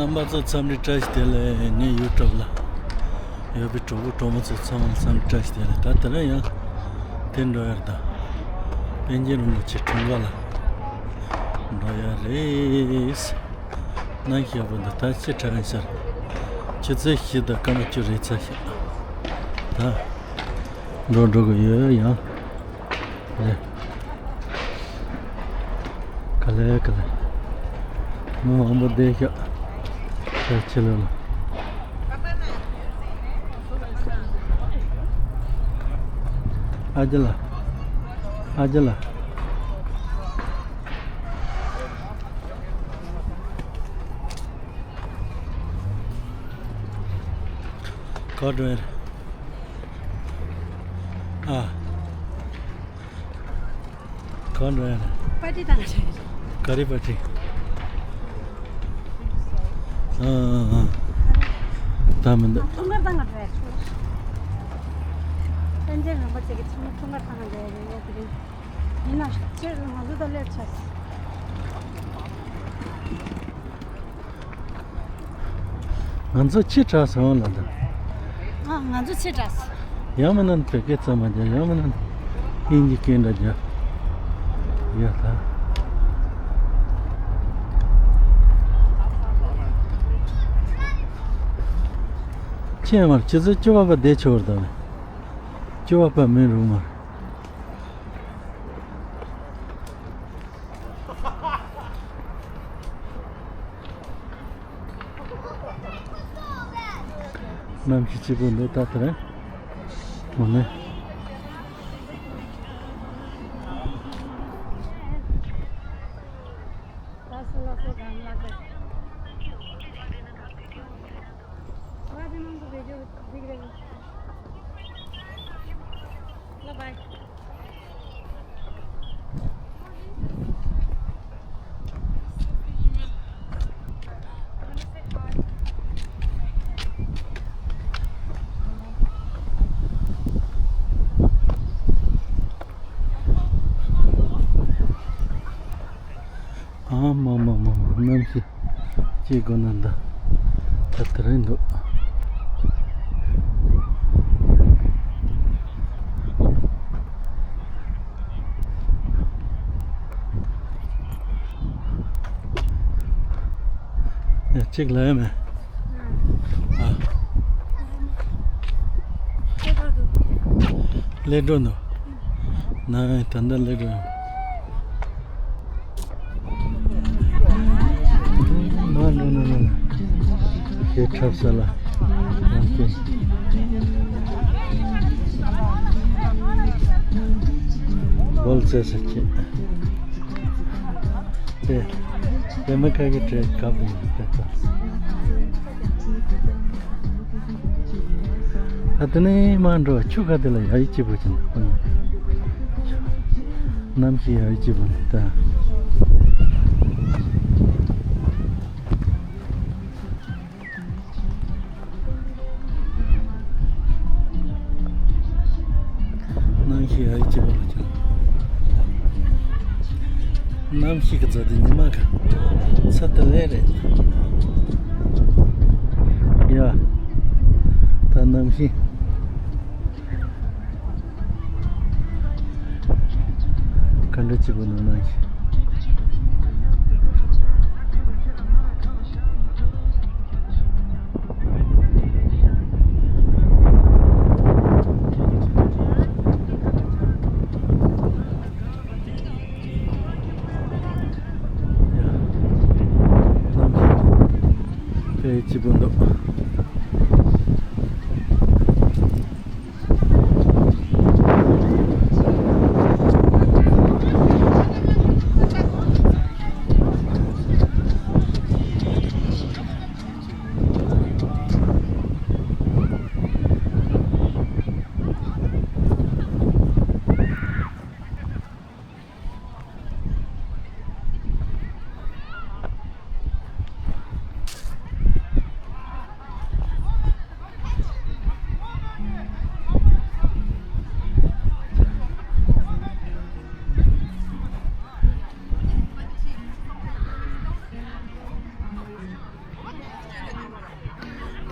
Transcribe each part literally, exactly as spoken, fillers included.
རྣམ་པ་ཚོ་འཚམས་འདྲི་བཀྲ་ཤིས་བདེ་ལེགས། ངའི་ཡུ་ཊུབ་ལ་ཡོད་པའི་གྲོགས་པོ་གྲོགས་མོ་ཚོ་ཚང་མ་ལ་འཚམས་འདྲི་བཀྲ་ཤིས་བདེ་ལེགས། ད་དེ་རིང་ཡང་དེ་འགྲོ་ཡར་དང་། པཎ་ཆེན་རིན་པོ་ཆེ་འཁྲུངས་སྐར་ལ་འགྲོ་ཡ་རེད། གནམ་གཤིས་ཡག་པོ་འདུག་ད་ཆེ་དྲགས་ཡིན་ཤར། ཆུ་ཚོད་བཞི་དང་སྐར་མ་བཅུ་རེད་ཚར་ཤག་ད་འགྲོ་འགྲོ་གི་ཡོད་ཡང་། ལེ། ག་ལེ་ག་ལེ། མི་མང་པོ་བསྡད་ཤག་ཕྱི་ལོགས་ལ། ཨ་ཅེ་ལགས། ཨ་ཅེ་ལགས། ག་འགྲོ་ཡིན། ཨ། གང་འགྲོ་ཡ་ན། པར་ཊི་བཏང་ཆ་ཡོད། ག་རེ་པར་ཊི། ཨ་ཨ་ཨ། ད་མི་འདུག་འཁྲུངས་སྐར་བཏང་ག་འགྲོ་ཡ། པཎ་ཆེན་རིན་པོ་ཆེ་གི་ཚང་མ་འཁྲུངས་སྐར་བཏང་ག་འགྲོ་ཡ་རེད་དེ་རིང་། ཡིན་ན་ཕྱིར་ང་ཚོ་ད་སླེབས་ཆ། ང་ཚོ་ཕྱི་དྲགས་སོང་ལ་ད། ཨ། ང་ཚོ་ཕྱི་དྲགས་སོང་། ཡང་མིན་ན་བོད་སྐད་ཙམ་མ་རྒྱག་ཡང་མིན་ན་དབྱིན་ཇི་སྐད་འདྲ་རྒྱག་ཡ་ད། ཁྱེད་མར་ཆུ་ཚོད་བཅུ་པ་བ་བསྡད་ཆོག་ར་ད། བཅུ་པ་བ་མིན་རུང་མར། གནམ་གཤིས་སྐྱིད་པོ་འདུག་ད་དེ་རིང་། འོ་ནི། ཨ་མ་མ་མ་མ། གནམ་གཤིས་ཅི་དགོས་ན་འདི་ད་དེ་རིང་འདུག་ཡ། གཅིག་ལ་ཡ་མེད། ཨ། སླེབས་འགྲོ་འདུག་ན་ད་ལྟ་སླེབས་འགྲོ། ན་ན་ན་ན་ན། ཞེ་འཁྲབ་ས་ལ་ཡང་ཏེ་བོལ་ཙེ་ས་ཁྱེད། དེ་དེ་མི་ཁ་གི་བྲེ་གབ་ཡིན་དེ་ལྟ། ཨ་དེ་ནས་མར་འགྲོ་ཆུ་ཁ་དེ་ལ་ཡ་ཡི་སྐྱིད་པོ་ཅན་དུ་ཁོ་ནི་གནམ་གཤིས་ཡ་ཡི་སྐྱིད་པོ་ནི་ལྟ། གནམ་གཤིས་ཡ་ཡི་སྐྱིད་པོ་ལ་ཅང་། གནམ་གཤིས་ཀྱི་རྩ་དེ་ཉི་མ་ག་ཚ་དེ་ལས་རེད། ཡ། ད་གནམ་གཤིས་ག་འདྲ་སྐྱིད་པོ་འདུག་གནམ་གཤིས། དཔེ་སྐྱིད་པོ་འདུག་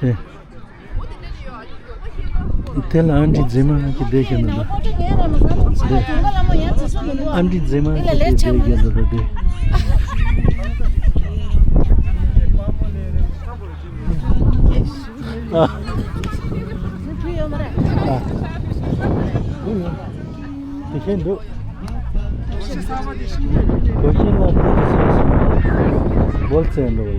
དེ་ལ་ཨ་འདྲི་རྫི་མ་གི་བསྡད་ཀྱི་འདུག་ད། ཨ་འདྲི་རྫི་མ་གི་བསྡད་ཀྱི་འདུག་ད་དེ། ཨ། ཨ། དེ་བཞིན་འདུག་གོས་ཆེན་ལ་བོལ་ཙེ་འགྲོ་བ་ལ།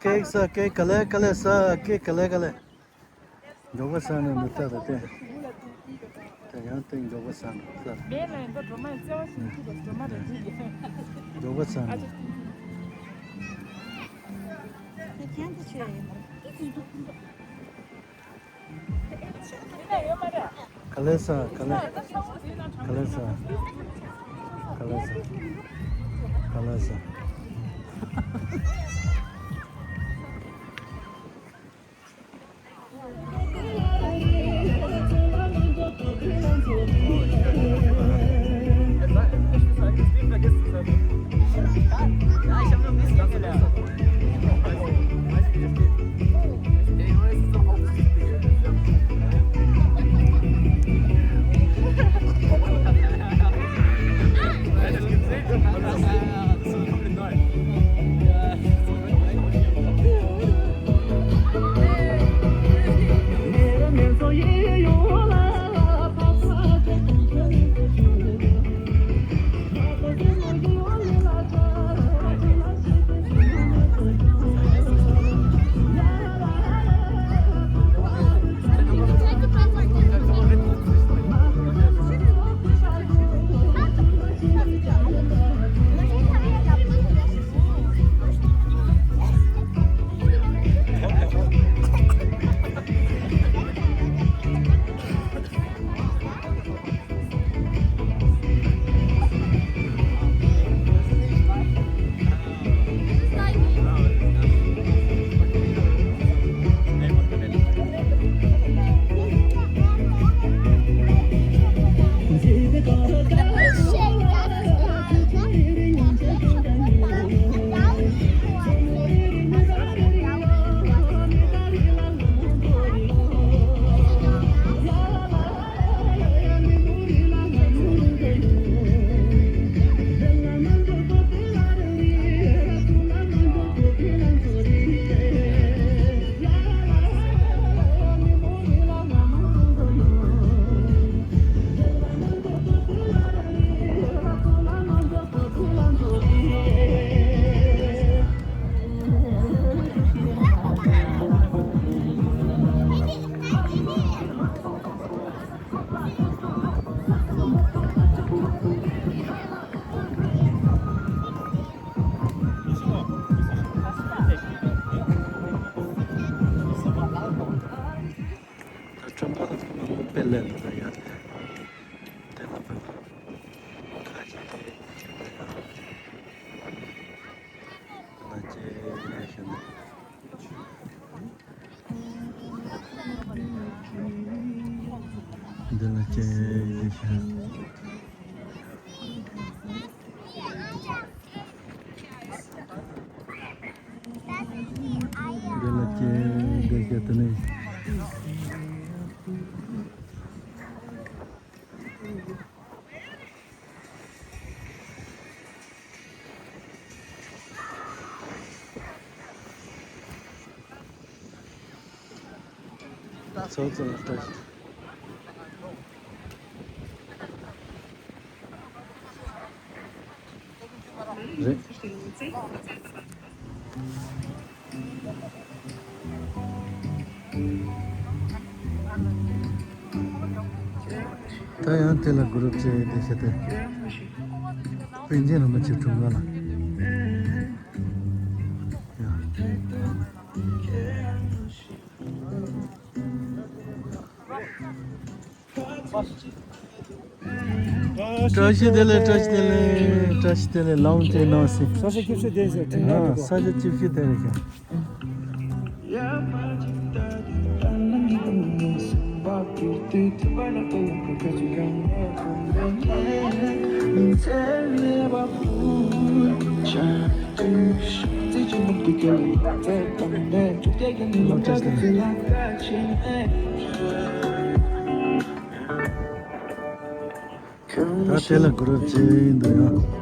ཀེག་ཟ། ཀེག་ག་ལེ་ག་ལེ་ཟ། ཀེག་ག་ལེ་ག་ལེ། མགྱོགས་པོ་ཟ་ནས་མི་ལྟ་ད་ལྟ། ད་ཡང་སྟེང་མགྱོགས་པོ་ཟ་ནས་ཟ། མེད་ལ་ཡིན་ད། སྒྲོལ་མ་ཡིན། བརྩེ་བ་ཞིག་ཐུག་པ། སྒྲོལ་མ་དང་ཐུག་གི། མགྱོགས་པོ་ཟ་ནས། ཨ་ཅག་ཐུག་གི། ད་ཁྱེད་ཚོ་ཆོས་ཡིན་པ། ཡིན་ན་ཡོད་མ་རེད། ག་ལེ་ས། ག་ལེ། ག་ལེ་ས། ག་ལེ་ས། ག་ལེ་ས། ད་ཁྲོམ་པ་དཔེ་ལེན་ད་ཡ། དེ་ལ་དཔེ་ཁ་ཅིག་དེ་ལ་ཅེ་ཞིག་ན། འདི་ལ་ཅེ་ཞིག་ན། འདི་ལ་ཅེ་འདི་ཅེ་དེ་ནས། ཚོགས་གཙོ་ལ་བཀྲ་ཤིས། རེད། ད་ཡང་དེ་ལ་གུ་རུབ་བྱས་ཏེ་བྱས་ཏེ། པཎ་ཆེན་རིན་པོ་ཆེ་དྲུང་འགོ་ལ། ཡ། བཀྲ་ཤིས་བདེ་ལེགས། བཀྲ་ཤིས་བདེ་ལེགས། བཀྲ་ཤིས་བདེ་ལེགས། ལམ་དེ་ནང་སྲིད། ས་ཆ་བཅུ་བཞི་དེ་ཟེར་ཁྲིམས་ཁང་དེ་གོ། ས་ཆ་བཅུ་བཞི་དེ་རེད་ཀྱང་། ད་དེ་ལ་གུ་རུབ་བྱས་འདུག་ཡ།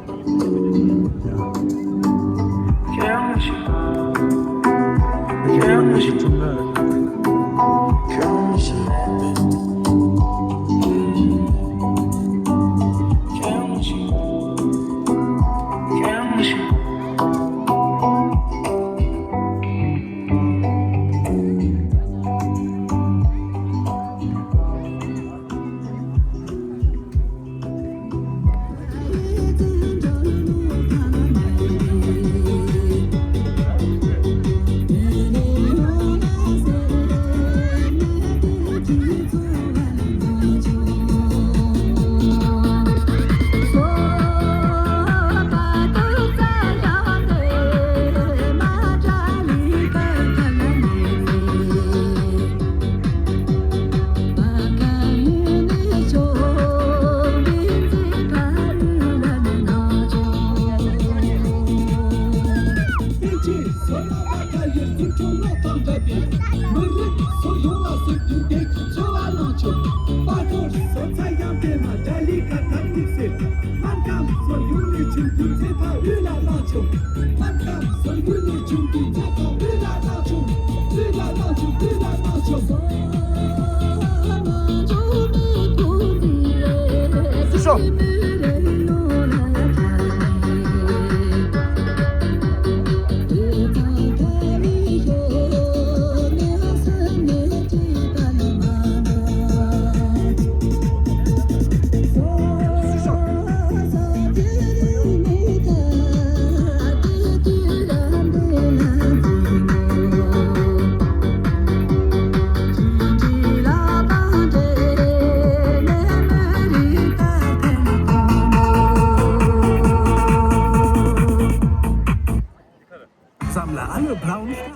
ཙམ་ལ་ཨ་ལོ་བྷ་རའུན།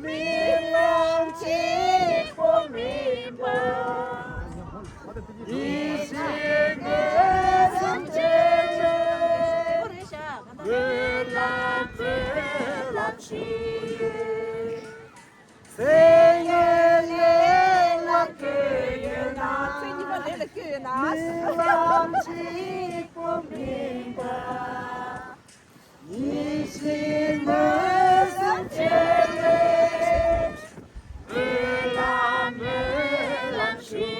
མི་ལ་གཅིག་པོ་མིན་པ། ཡིད་བཞིན་གནས་གསུམ་མཇལ་བའི། སྨོན་ལམ་སྨོན་ལམ་ཞུ། སེམས་ལས་ལ་བསྐྱོད་ཡོད་ན། མི་ལ་གཅིག་པོ་མིན་པ། ཡིད་བཞིན་གནས་གསུམ་མཇལ་བའི། སྨོན་ལམ་སྨོན་ལམ་ཞུ།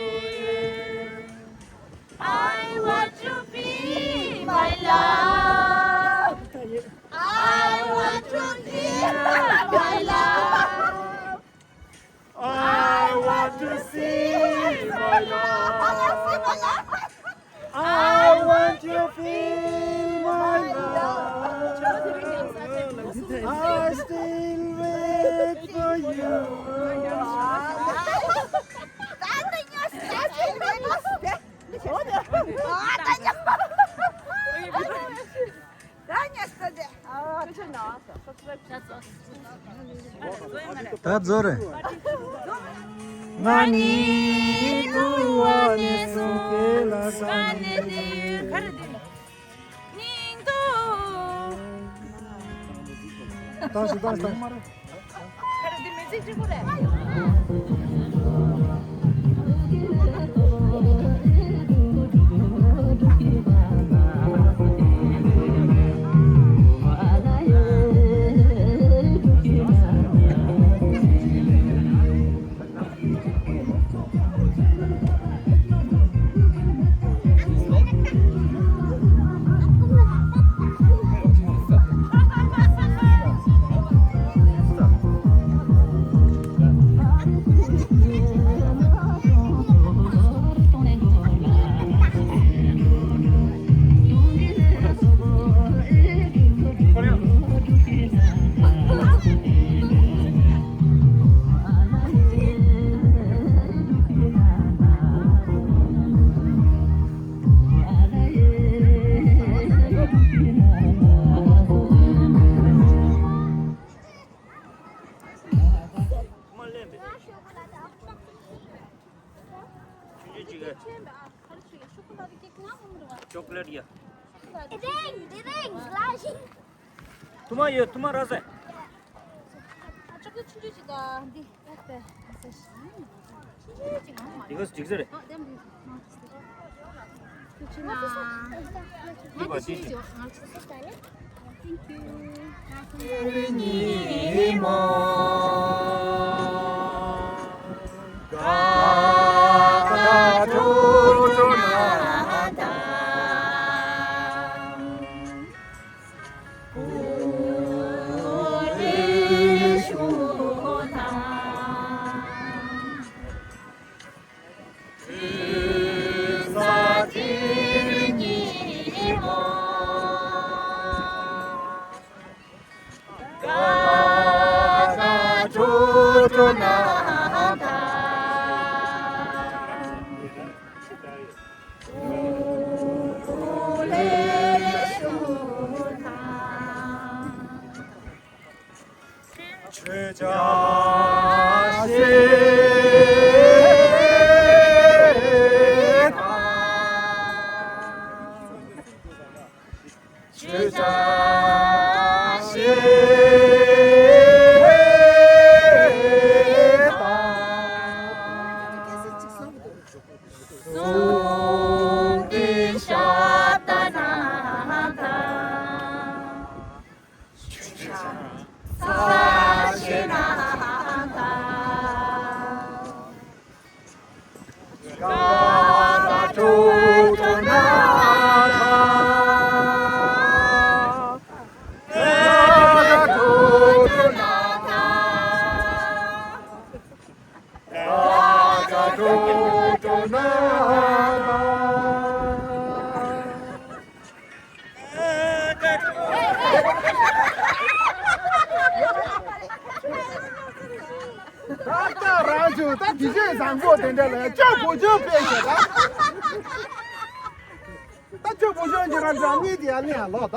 I want to feel my love. I want to feel my love. I want to see my love. I want to feel my love. I still wait for you. ད་རྫོགས་རེད། ང་ནི་ཐུ་བ་ནས་སུ་ཁེ་ལ་ས་ནས་ནི་ག་རེ་དེ་ནི་སྙིང་སྟོབས། ད་སུ་ད་ད། ཆུང་ཆུང་ཅིག་གི། ཅོག་ལེ་ཊི་ཡ། དེ་རིང་དེ་རིང་ལ་ཞིག་ཐུ་མ་ཡོད། ཐུ་མ་ར་ཟེ། ཨ་ཅག་གི་ཆུང་ཆུང་ཅིག་དང་འདི་ཨེ་པེ་ཨ་ཟེ་ཤི། ཆུང་ཆུང་ཅིག་མང་མ་འདི་ག་ཅིག་ཟེར་རེད། ཨ་དེ་འདི་མང་ཅིག་ཟེར། ཆུང་ཆུང་ན། ང་ཆུང་ཆུང་ཅིག་ང་ཆུང་ཆུང་ཟེར་ད་ལེ། Thank you. ཉིན་མོ། དགའ་དགའ་སྤྲོ་སྤྲོ་ན་དང་། གསུང་གི་ཞབས་ཏ་ན་ད། ས་ཤེ་ན་ད། ཀ་ཀ་ཀྲོ་ཀྲོ་ན་ད། ཀ་ཀ་ཀྲོ་ཀྲོ་ན་ད། ཀ་ཀ་ཀྲོ་ཀྲོ་ན་ད། ད་ལྟ་རང་ཚོས་ད་དེ་ཚོའི་བཟང་པོ་དེ་འདྲ་ལ་ཅོག་བུ་ཅོག་དཔེ་བྱས་ད། ད་ཅོག་བུ་ཅོག་འཇོག་ར་འདྲ་མི་དེ་ཡར་ལེན་ཡ་ལོག་ད།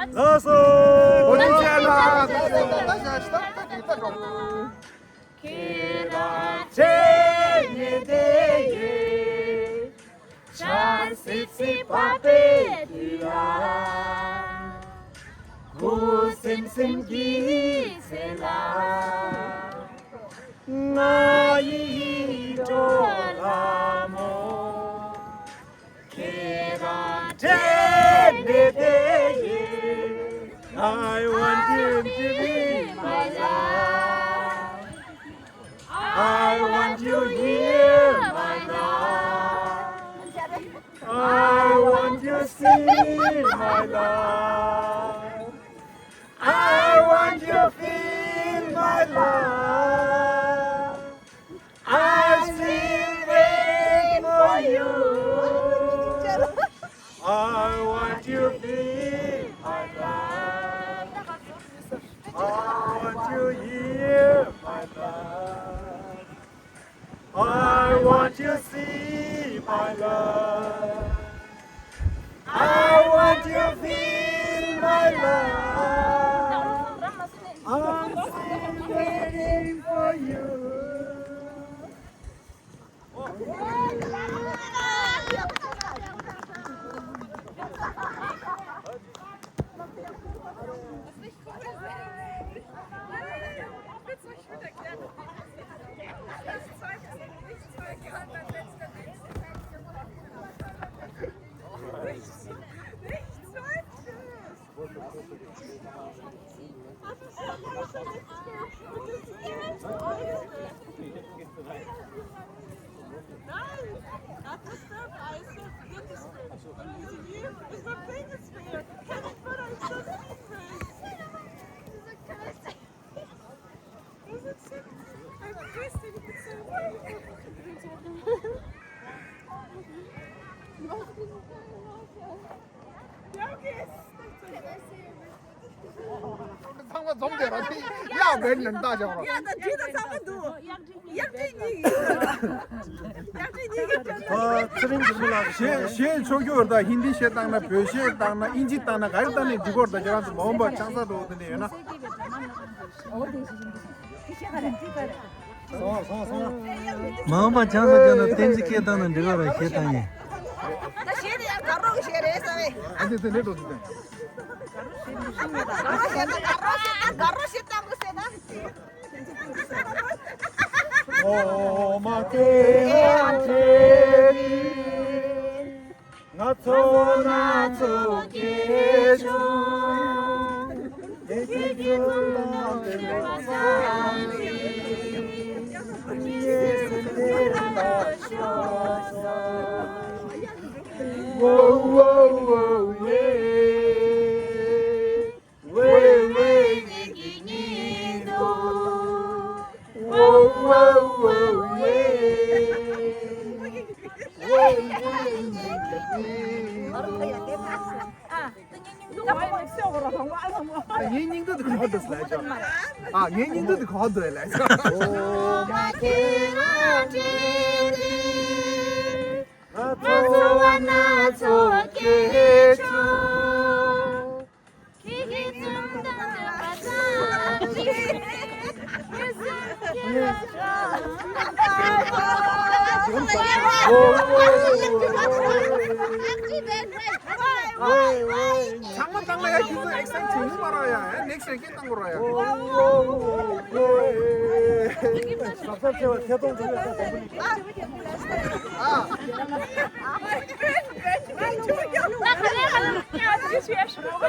ལགས་སོ། ཁྱེད་རང་བྱས་ནས་བསྡད་ཡོད། ཆར་སིབ་སིབ་བབས་པའི་དུས་ལ། ཁུ་སིམ་སིམ་གྱི་ཚེ་ལ། ང་ཡི་གྲོགས་ལ་མོ། ཁྱེད་རང་བྲལ་ནས་བསྡད་ཡོད། I want you to be my love. I want you here, my love. I want you see, my love. I want you feel, my love. I still wait for you. I want you feel, my love. I want you hear, my love. I want you see, my love. I want you feel, my love. I'm still waiting for you. Nein, das ist der weiße Bundesbund. Und hier ist mein Penisbär. Kann ich von euch das Lied bringen? འཛོམས་དེ་ར་དེ་ཡག་བེད་ནན་ཏག་བྱ་བ། ཡག་དང་དྲི་དང་ཚང་མ་འདུག་ཡག་དྲི་གཉིས་ཀྱི། ཡག་དྲི་གཉིས་ཀྱི། ཨ་ཚེ་རིང་འགྱུར་མེད་ལགས། གཞས་གཞས་ཆོག་རྒྱུ་རེད་ད། ཧིན་དི་གཞས་བཏང་ན། བོད་གཞས་བཏང་ན། ཨིན་ཇི་བཏང་ན། ག་རེ་བཏང་ནའི་འགྲིག་གི་རེད་ད། ཁྱེད་རང་ཚོ་མ་འོངས་པ་ཆང་ས་འགྲོ་དེ་འདྲ་ཡོད་ན། མ་འོངས་པ་ཆང་ས་བཅར་ན་བསྟན་འཛིན་སྐད་བཏང་ན་འགྲིག་གི་རེད། གཞས་བཏང་ཡིན། ད་གཞས་དེ་ཡང་དགའ་རོགས་ཀྱི་གཞས་རེད་བསམ་པས། ཨ་ཙི་ཙི་ལེ་འགྲོ་ཙི་ཙི། དགའ་རོགས་གཞས་དང་དགའ་རོགས་གཞས་དང་དགའ་རོགས་གཞས་བཏང་དགོས་ཟེར་ན། ཨོ་མ་ཀེ་ཨ་ཀེ་ནི། ང་ཚོ་སྣ་ཚོགས་སྐྱེས་བྱུང་། ཡེ་ཤེས་ཀྱི་འཛུམ་མདངས་སྟོན་པ་ཙམ་གྱིས། ངའི་སེམས་འདིར་ལ་ཤོར་སོང་། ཝོ་ཝོ་ཝོ་ཝེ། ཝེ་ཝེ་ངེད་ཀྱི་སྙིང་སྡུག་ཝོ་ཝོ་ཝོ་ཝེ། ཝེ་ཝེ་ངེད་ཀྱི་སྙིང་སྡུག་ངའི་སྙིང་སྡུག་དེ་ག་པར་འདུག་ལབ་ཅོ། ཨ། ངའི་སྙིང་སྡུག་དེ་ག་པར་འདུག་ལབ་ཅོ། ཨོ་མ་ཀེ་ཨ་ཀེ་ནི། ང་ཚོ་བ་སྣ་ཚོགས་སྐྱེས་བྱུང་། ཁྱེད་ཀྱི་འཛུམ་མདངས་སྟོན་པ་ཙམ་གྱིས། ངའི་སེམས་འདིར་ལ་ཤོར་སོང་། ཚང་མ་བཏང་ན་ཡ། ཁྱེད་ཚོ་ཨེག་སའིཊ་བྱེད་ཀྱི་མ་རེད་ཡ། ནེགསི་ཊི་རེ་ཀེ་བཏང་དགོས་རེད་ཡ། གཟབ་གཟབ་བྱེད་པ་ཐད་གཏོང་དུ་ཡོད་ས་དང་པོ་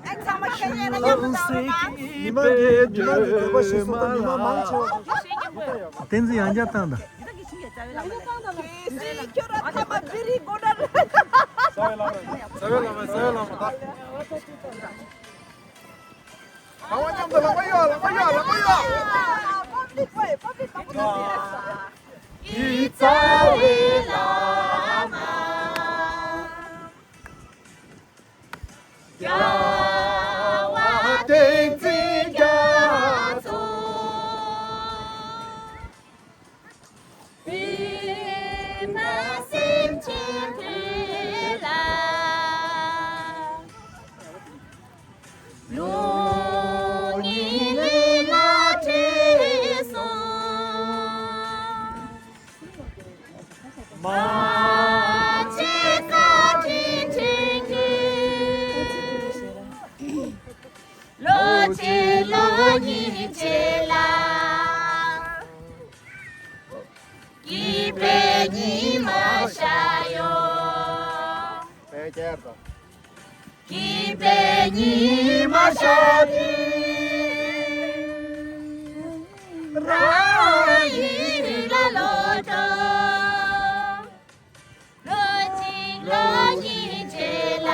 ནས། ཉི་མ་འདི་ཉི་མ་འདི་འདོད་པ་ཤེས་སོང་ད། ཉི་མ་མང་ཆེ་བ། བསྟན་འཛིན་ཡང་བསྐྱར་བཏང་དང་། རྩ་བའི་བླ་མ། རྩ་བའི་བླ་མ། ད། ལག་པ་མཉམ་དུ། ལག་པ་གཡོ། ལག་པ་གཡོ། ལག་པ་གཡོ། ཡི་རྩ་བའི་བླ་མ། རྒྱལ་བ་བསྟན་འཛིན་རྒྱ་མཚོ། བོད་པ་སེམས་ཅན་ཀུན་ལ། ལོ་ཉིས་ལྔའི་བླ་བྲེ་སོང་། མ་ཆེ་བཀའ་དྲིན་དྲན་གྱིས། ལོ་གཅིག་ལོ་གཉིས་རྗེས་ལ། སྐྱིད་པའི་ཉི་མ་ཤར་ཡོང་། དཔེ་ཁྱེར་དང་། སྐྱིད་པའི་ཉི་མ་ཤར་དུས། རང་ཡུལ་ལ་ལོག་འགྲོ། ལོ་གཅིག་ལོ་གཉིས་རྗེས་ལ།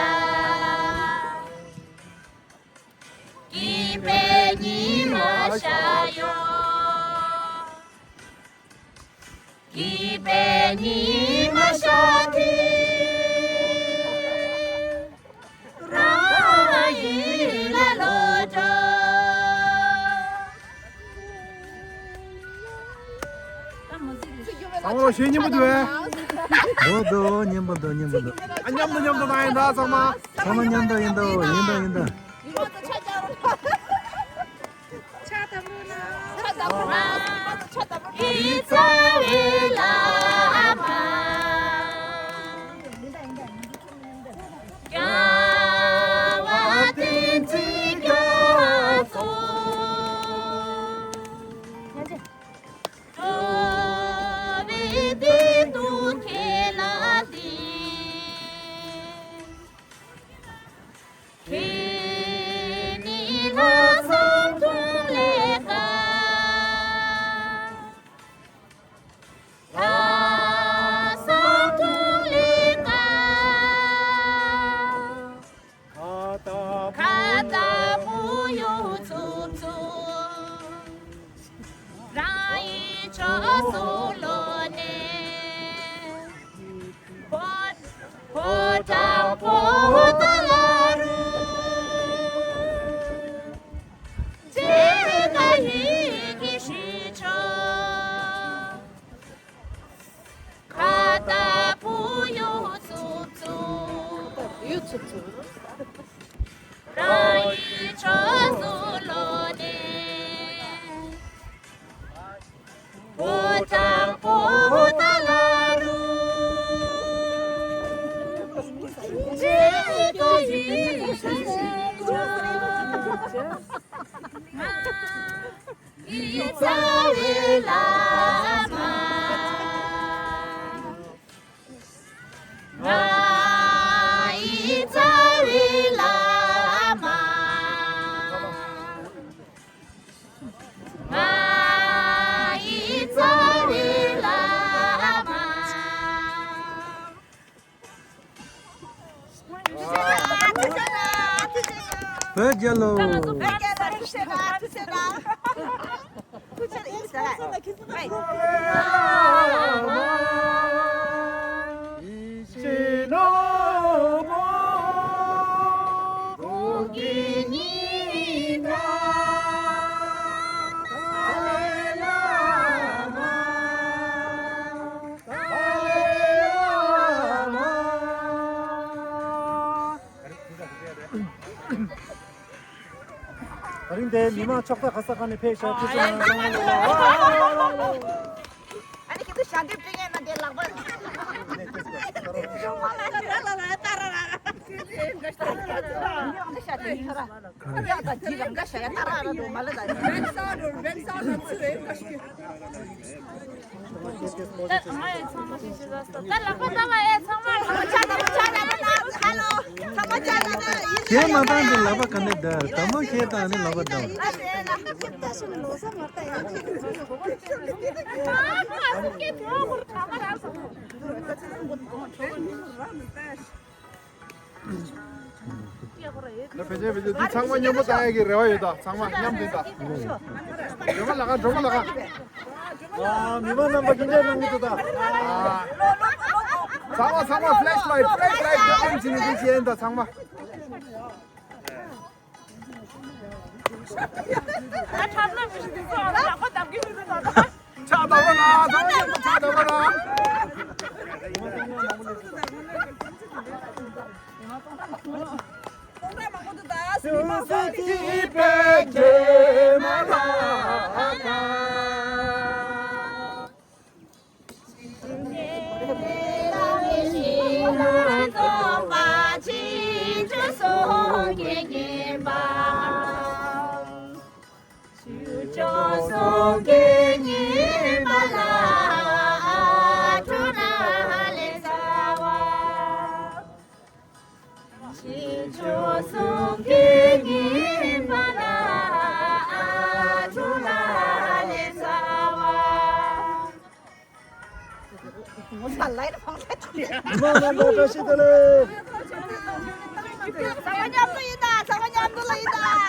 སྐྱིད་པའི་ཉི་མ་ཤར་ཡོང་། སྐྱིད་པའི་ཉི་མ་ཤར་དུས། རང་ཡུལ་ལ་ལོག་འགྲོ། ཚང་མ་གཞས་སྙན་པོ་འདུག་གས། འདུག་འདུག་སྙན་པོ་འདུག་སྙན་པོ་འདུག་ཨ། མཉམ་དུ་མཉམ་དུ་བཏང་ཡིན་ད་ཚང་མ། ཚང་མ་མཉམ་དུ་ཡིན་ད། ཡིན་ད་ཡིན་ད། ཕྱག་དམ་རུ་ན། ཕྱག་དམ་རུ་ན། ཕྱག་དམ་རུ་ན། ཡི་རྩ་བའི་བླ་མ། རྒྱལ་བ་བསྟན་འཛིན་རྒྱ་མཚོ། འགྲོ་བའི་བདེ་སྡུག་ཁྱེད་ལ་གཏད། ཁྱེད་ནི་ལྷག་བསམ་དུང་ལས་དཀར། ལྷག་ ཕོ་བྲང་པོ་ཏ་ལ་རུ། ཇེ་ཀ་ཡི་གི་ཤི་ཆོ། ཁ་ཏ་པུ་ཡུ་ཚུབ་ཚུབ། ཡུ་ཚུབ་ཚུབ། ར་ཡི་ཆོ་སུ་ལོ་ནེ། ཕོ་བྲང་པོ་ཏ་ལ་རུ། ཇེ་ཀ་ཡི་ཤ་ཤ་ཡི་རྩ་བའི་བླ་མ། ང་ཡི་རྩ་བའི་བླ་མ། ང་ཡི་རྩ་བའི་བླ་མ། བོད་རྒྱལ་ལོ། ད་རིང་དེ་མི་མང་ཕྱོགས་མཐའ་ཁ་ས་ཁ་ནས་ཕེབས་ཤག་ཐུགས་རྗེ་གནང་། ཨ་ནི་ཁྱེད་ཚོ་ཞལ་འདེབས་སྤྲད་མཁན་ན་དེ་ལག་པ། ད་ལག་པ་བཏང་བ་ཨེ་ཚང་མ་ལག་པ་ཆ་ལག་པ་ཆ་ལག་པ་ན་ཧ་ལོ། ཚང་མ་ཆ་ལག་པ་ན་ཡིན། ཁྱེད་མ་བཏང་དེ་ལག་པ་ག་ནས་བརྡར། དང་མོ་ཁྱེད་བཏང་ནི་ལག་པ་བརྡར། ད་ཕལ་ཆེར་ཕལ་ཆེར་འདི་ཚང་མ་མཉམ་པོ་བཏང་ཡག་གི་རེ་བ་ཡོད་ད། ཚང་མ་མཉམ་དུ་ད། སྒྲོལ་མ་ལགས་ཀ། སྒྲོལ་མ་ལགས་ཀ། ཨ། མི་མང་རྣམ་པ་སྐྱིད་འདྲ་གནང་གི་འདུག་ད། ཨ། ཚང་མ་ཚང་མ་ཕི་ལེཤ་ལའིཊ་ཕི་ལེཤ་ལའིཊ་འདི་ཨོན་བྱེད་ནས་འདི་བྱེད་ཡིན་ད་ཚང་མ། ཕྱག་བརྡབ་རོགས་གནང་། ཚང་མ་ཕྱག་བརྡབ་རོགས་གནང་། ཚང་མ་མཉམ་དུ་ཡིན་ད། ཚང་མ་མཉམ་དུ་ལ་ཡིན་ད།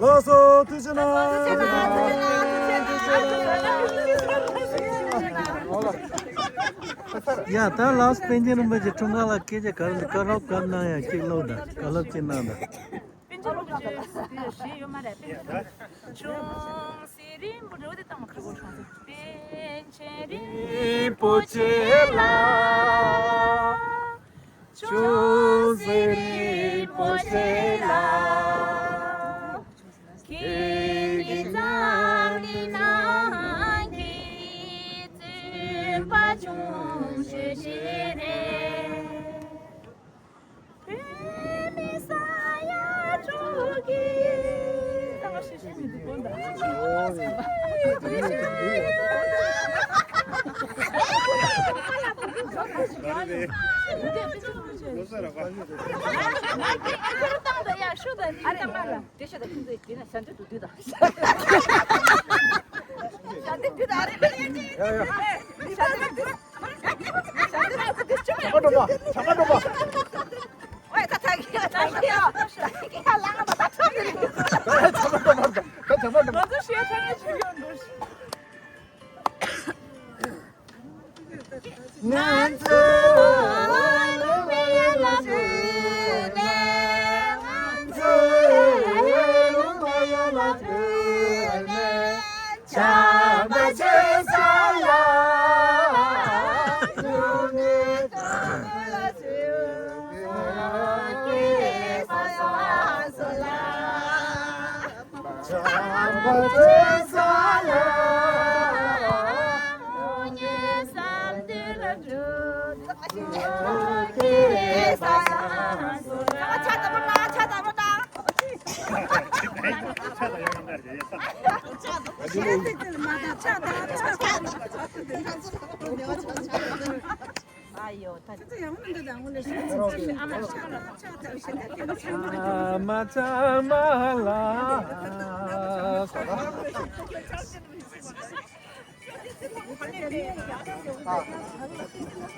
ལགས་སོ། ཐུགས་རྗེ་གནང་། ཡ་ད་ལགས་སོ། པཎ་ཆེན་རིན་པོ་ཆེ་འཁྲུངས་སྐར་ལ་སྐད་ཆ་ག་རེ་བཀའ་སློབ་ག་གནང་ཡ་གཅིག་སློབ་དང་བཀའ་སློབ་གཅིག་གནང་དང་། པཎ་ཆེན་རིན་པོ་ཆེ་ཞེས་ཡོད་མ་རེད། པཎ་ཆེན་ཆུང་ཟེར་རིན་པོ་ཆེ་དེ་བཏང་མ་ཁ་སྒོ་ཆུང་ཟེར། པཎ་ཆེན་རིན་པོ་ཆེ་ལ། ཆུང་ཟེར་རིན་པོ་ཆེ་ལ། ཁྱེད་ཀྱི་འཛམ་གླིང་ནང་གི་བཙུན་པ་ཆུང་ཤོས་ཤིག་རེད། བོད་མི་ས་ཡ་དྲུག་གི།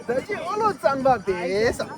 ད་ཅི་ཨོ་ལོ་གཙང་པ་དེ་ས།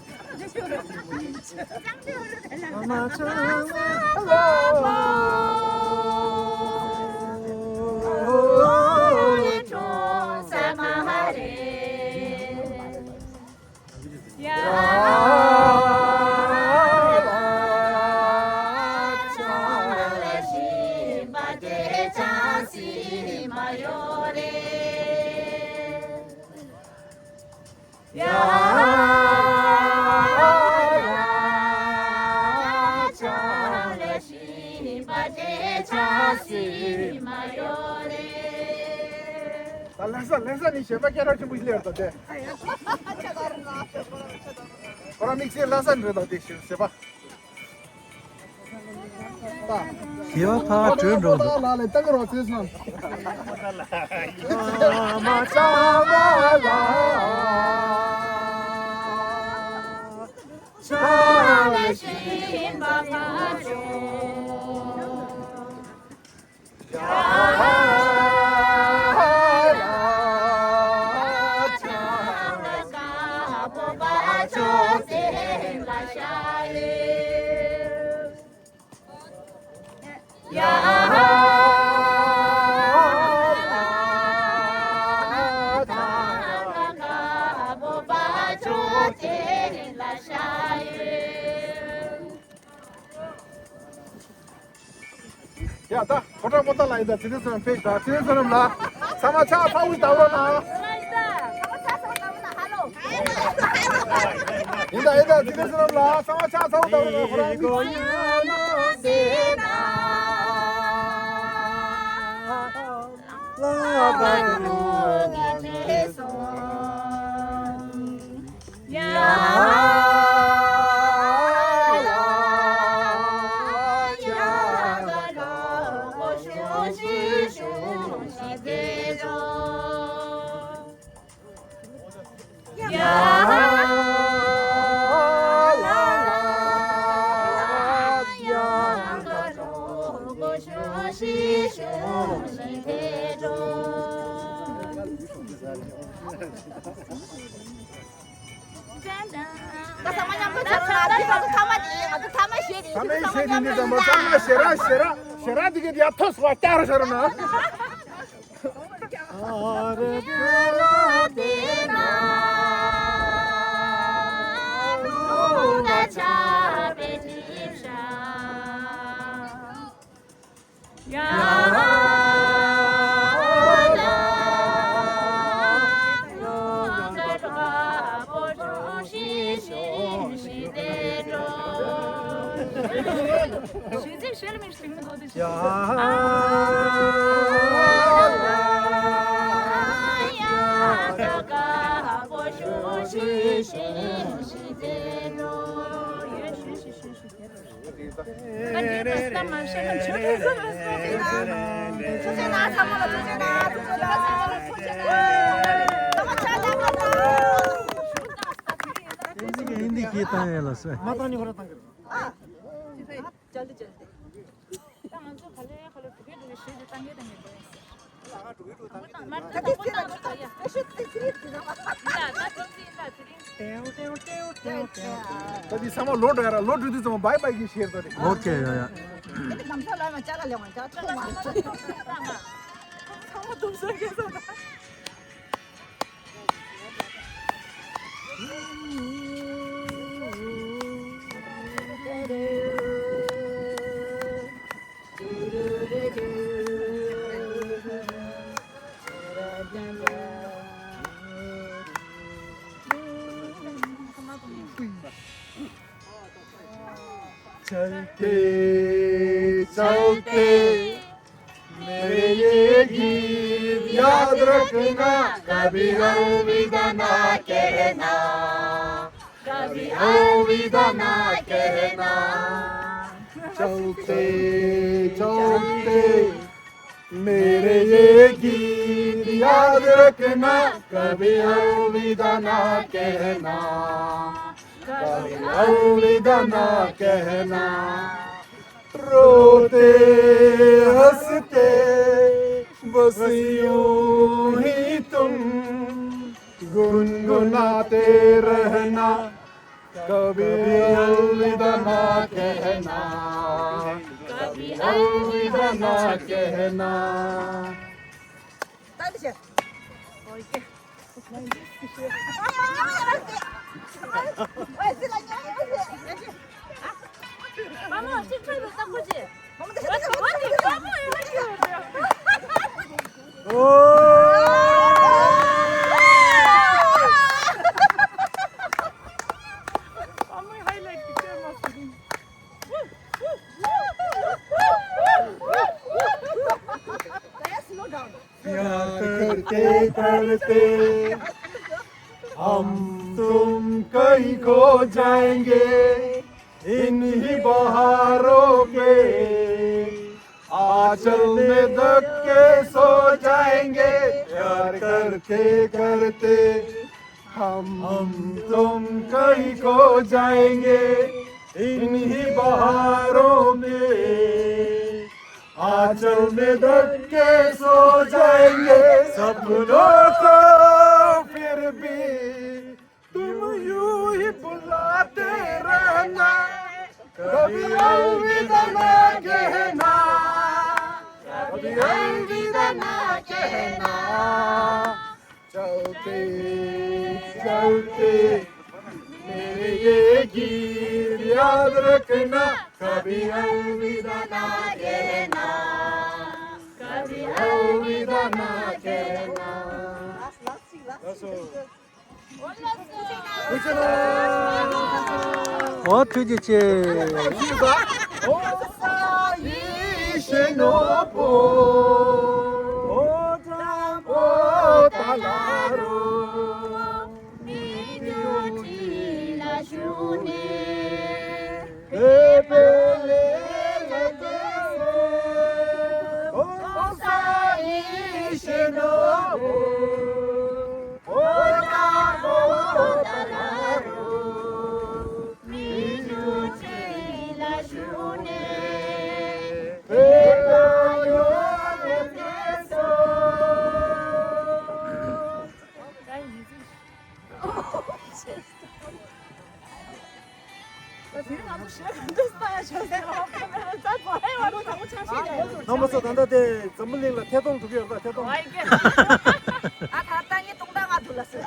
ད་ལྷ་ས་ལྷ་ས་ནས་གཞས་པ་སྐད་གྲགས་ཆེན་པོ་ཞིག་སླེབས་ད་དེ། ཁོ་རང་དམིགས་བསལ་ལྷ་ས་ནས་རེད་ད་དེ་གཞས་པ། གཞས་པ་ཕར་བྲོས་འགྲོ་འདུག་ལ་ལ་ལྟ་གི་རོགས་ཚེ་སོང་། ཡ་ད་ཕོ་བྲང་པོ་ཏ་ལ་ཡིན་ད། ཚེ་རིང་བསོད་ནམས་ཕེབས་ད། ཚེ་རིང་བསོད་ནམས་ལ་ཚང་མ་ཕྱག་ཚ་པོ་ཞིག་བཏང་རོགས་གནང་། ཡིན་ད་ཡིན་ད། ཚེ་རིང་བསོད་ནམས་ལ་ཚང་མ་ཕྱག་ཚ་པོ་བཏང་རོགས་གནང་། ཁོ་རང་མི་ཚེ་ ད་ཚང་མ་མཉམ་དུ་བྱ་རོགས་གནང་། ད་ང་ཚོ་ཐ་མ་དེ་ང་ཚོ་ཐ་མ་བཞེས་དེ་ཐ་མ་བཞེས་དེ་ནི་ད་མ་ཚང་མ་ཞེ་ར་ཞེ་ར་ཞེ་ར་དེ་གི་ཡ་ཐོས་བ་བསྐྱར་ཤར་ན། हिंदी की तां है लस। ད་འདི་ཚང་མ་ལོ་འགྲོ་ཡ་ར་ལོ་འགྲོ་དུས་ཚང་མ་བའི་བའི་གི་ཤེར་ད་རེད། ཨོ་ཁེ། ཡ་ཡ། चलते चलते मेरे ये गीत याद रखना, कभी अलविदा ना कहना, कभी अलविदा ना कहना। चलते चलते मेरे ये गीत याद रखना, कभी अलविदा ना कहना, कभी अलविदा ना कहना। रोते हंसते बस यूं ही तुम गुनगुनाते रहना, कभी अलविदा ना कहना, कभी अलविदा ना कहना। प्यार करते करते हम तुम कहीं खो जाएंगे, इन्हीं बहारों के आंचल में दब के सो जाएंगे। प्यार करते करते हम हम तुम कहीं खो जाएंगे, इन्हीं बहारों में आंचल में दब के सो जाएंगे। सपनों को फिर भी तुम यूं ही बुलाते रहना, कभी अलविदा ना कहना, कभी अलविदा ना कहना। चलते चलते मेरे ये गीत याद रखना, कभी अलविदा ना कहना, कभी अलविदा ना कहना। ཨོ་ཐུགས་རྗེ་ཆེ། འཛམ་བུ་གླིང་ལ་ཐད་གཏོང་འགྲོ་གི་ཡོད་པ། ཐད་གཏོང་། ཨ་ད་ལྟ་ངས་སྟོང་ཕྲག་ལྔ་འདུག་ལ་ཟེར།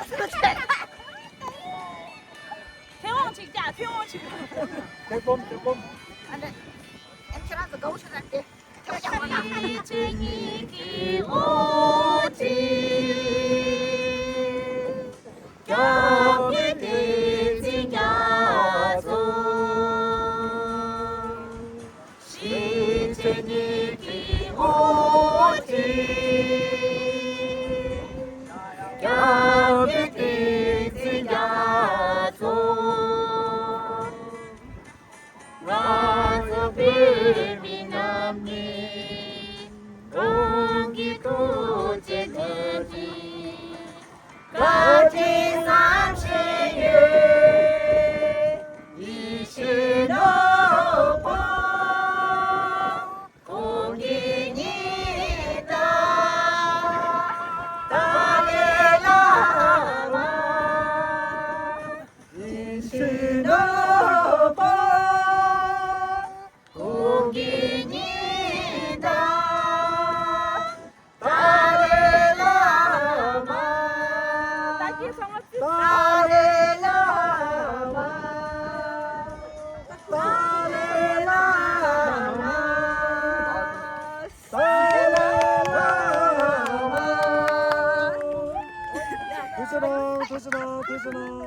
ཐད་འོང་ཅིག་ཀྱ་ཐད་འོང་ཅིག་ཐད་གཏོང་། ཐད་གཏོང་། ཨ་ནི་ཨེམ་ཁྱེད་རང་ཚོ་དགའ་བོ་ཞིག་རག་སྟེ། ང་ཚོ་བོད་མི་རྣམས་ནི་གང་གི་ཐུགས་རྗེ་ཐོབ་ཅིང་བཀའ་དྲིན་བསམ་ཤེས་ཡོད། ཡེ་ཤེས་ནོར་བུ་གང་གི་ཉིད་དང་ཏཱ་ལའི་བླ་མ། ཡེ་ཤེས་ནོར་བུ་གང་གི་ཉིད་དང་ཏཱ་ལའི་བླ་མ། ཏཱ་ལའི་བླ་མ། ཏཱ་ལའི་བླ་མ། ཐུགས་རྗེ་གནང་། ཐུགས་རྗེ་གནང་། ཐུགས་རྗེ་གནང་། ཐུགས་རྗེ་གནང་།